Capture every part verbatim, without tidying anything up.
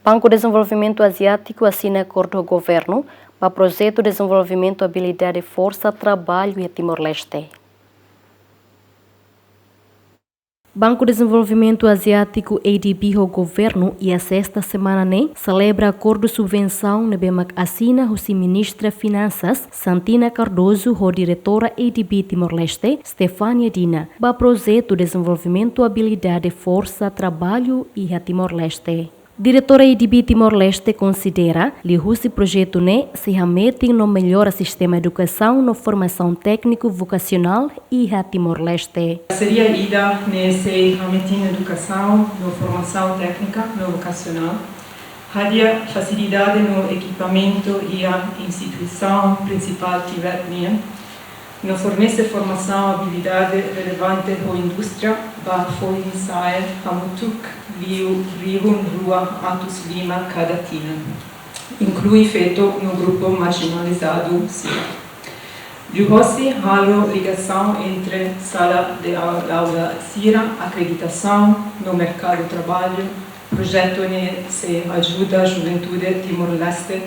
Banku Dezenvolvimentu Aziátiku asina akordu ho governu ba projetu dezenvolvimentu abilidade forsa trabalhu iha Timor-Leste. Banku Dezenvolvimentu Aziátiku, A D B, ho governu iha sesta semana ne'e selebra akordu subvensaun ne'ebé mak asina husi Ministra Finansas, Santina Cardoso, ho Diretora A D B Timor-Leste, Stefania Dina, ba projetu dezenvolvimentu abilidade forsa trabalhu iha Timor-Leste. Diretora A D B Timor-Leste konsidera, liuhusi projetu ne'e sei hametin no mellora sistema edukasaun no formasaun tékniku vokasionál iha Timor-Leste. Parseria ida-ne'e sei hametin edukasaun no formasaun téknika no vokasionál, hadi'a fasilidade no ekipamentu iha instituisaun prinsipál TVET nian, no fornese formasaun abilidade relevante ho indústria ba foin-sa'e hamutuk liu rihun rua atus lima kada tinan, inklui feto no grupu marjinalizadu sira. Liuhosi halo ligasaun entre sala de au-, aula sira, akreditasaun no merkadu trabalhu, projetu ne'e sei ajuda juventude Timor-Leste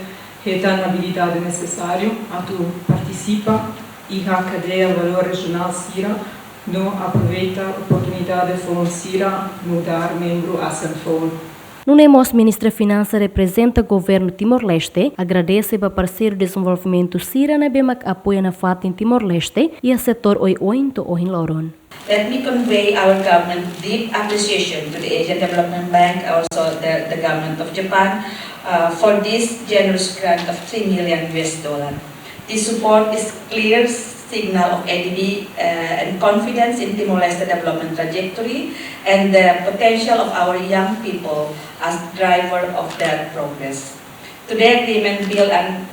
hetan abilidade nesesáriu atu partisipa iha kadeia valór rejionál sira no aproveita oportunidade foun sira nu'udar membru ASEAN foun. Nune'e mós Ministra Finansas reprezenta governu Timor-Leste agradese ba parseiru dezenvolvimentu sira ne'ebé mak apoia nafatin Timor-Leste iha setór oioin to'o ohin loron. Let me convey our government deep appreciation to the Asian Development Bank, also the, the government of Japan, uh, for this generous grant of three million U S dollar. This support is clear signal of A D B, uh, and confidence in Timor-Leste development trajectory and the potential of our young people as driver of that progress. Today agreement build an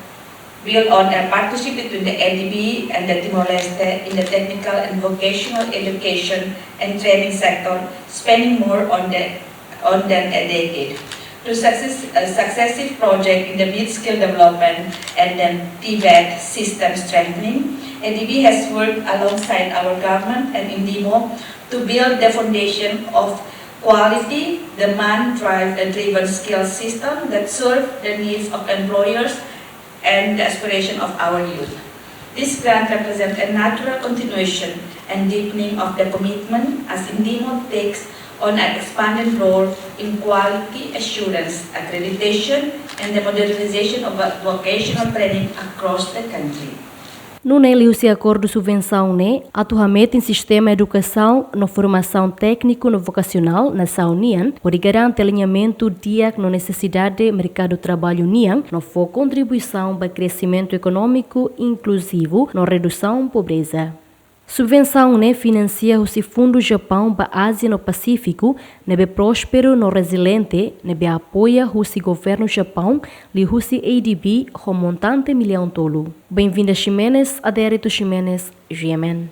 build on a partnership between the A D B and the Timor-Leste in the technical and vocational education and training sector, spanning more on the, on than a decade. Through success, uh, successive project in the mid-skill development and then TVET system strengthening, A D B has worked alongside our government and INDIMO to build the foundation of quality, demand drive, uh, driven skill system that serve the needs of employers and the aspiration of our youth. This grant represents a natural continuation and deepening of the commitment as INDIMO takes on an expanded role in quality assurance, accreditation, and the modernization of vo-, vocational training across the country. Nune'e liuhusi akordu subvensaun ne'e atu hametin sistema edukasaun no formasaun tékniku no vokasionál nasaun nian, hodi garante aliñamentu di'ak no nesesidade merkadu trabalhu nian, no fó kontribuisaun ba kreximentu ekonómiku inkluzivu no redusaun pobreza. Subvensaun ne'e finansia husi Fundu Japaun ba Ázia no Pasífiku, ne'ebé prósperu no reziliente, ne'ebé apoia husi governu Japaun, liuhusi A D B, ho montante millaun tolu. Benvinda Ximenes, Adérito Ximenes, G M N.